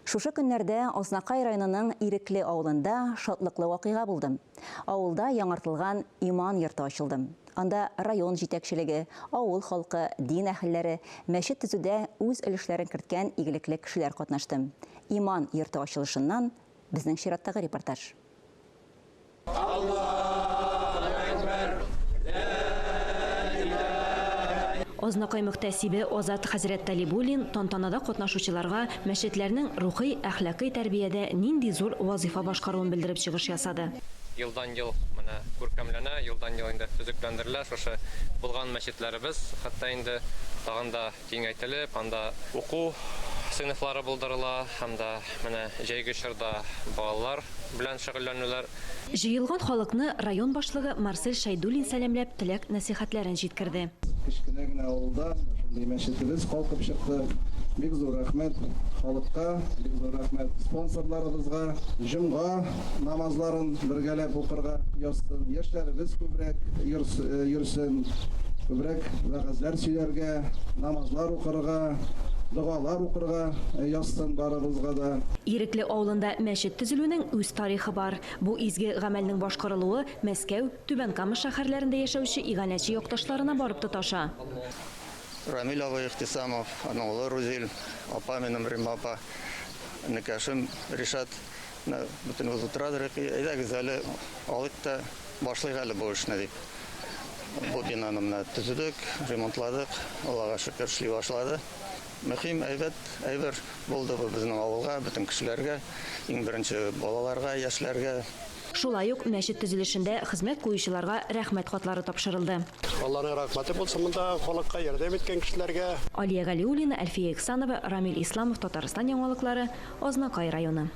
Шушы көннәрдә Азнакай районының Ирекле авылында шатлыклы вакыйга булды. Авылда яңартылган Иман йорты ачылды. Анда район җитәкчелеге, авыл халкы, дин әһелләре, мәчет төзүдә үз өлешләрен керткән игелекле кешеләр катнашты. Иман йорты ачылышыннан безнең чираттагы репортаж. Азнакай мөхтәсибе Азат хәзрәт Талибуллин тантанада катнашучыларга мәчетләрнең рухи, әхлакый тәрбиядә нинди зур вазыйфа башкаруын белдереп чыгыш ясады. Елдан-ел менә күркәмләнә, елдан-ел инде төзекләндерелә шушы булган мәчетләребез, хәтта инде тагын да киңәйтелеп, анда уку сыйныфлары булдырыла һәм дә менә җәйге чорда балалар белән шөгыльләнүләр. Җыелган халыкны район башлыгы Марсель Шәйдуллин сәламләп, теләк-нәсыйхәтләрен җиткерде. Кечкенә генә авылда шундый мәчетебез калкып чыкты. Бик зур рәхмәт халыкка, бик зур рәхмәт спонсорларыбызга. Җомга намазларын бергәләп укырга язсын, яшьләребез күбрәк йөрсен, күбрәк вәгазьләр сөйләргә, намазлар укырга, догалар укырга язсын барыбызга да. Ирекле авылында мәчет төзелүнең үз тарихы бар. Бу изге гамәлнең башкарылуы Мәскәү, Түбән Кама шәһәрләрендә яшәүче иганәче якташларына барып тоташа. Рамил абый Игътисамов, аның улы Рузил, апа минем Римма апа, энекәшем Ришат. Менә бөтенебез утырадыр, әйдәгез әле алыйк та башлыйк әле бу эшне дип. Бу бинаны менә төзедек, ремонтладык, Аллага шөкер, эшли башлады. Мөһим, әйбәт әйбер булды бу безнең авылга, бөтен кешеләргә, иң беренче балаларга, яшьләргә. Шулай ук мәчет төзелешендә хезмәт куючыларга рәхмәт хатлары тапшырылды. Алланың рәхмәте булсын мондагы халыкка, ярдәм иткән кешеләргә. Алия Галиуллина, Әлфия Ихсанова, Рамил Исламов, Татарстан яңалыклары, Азнакай районы.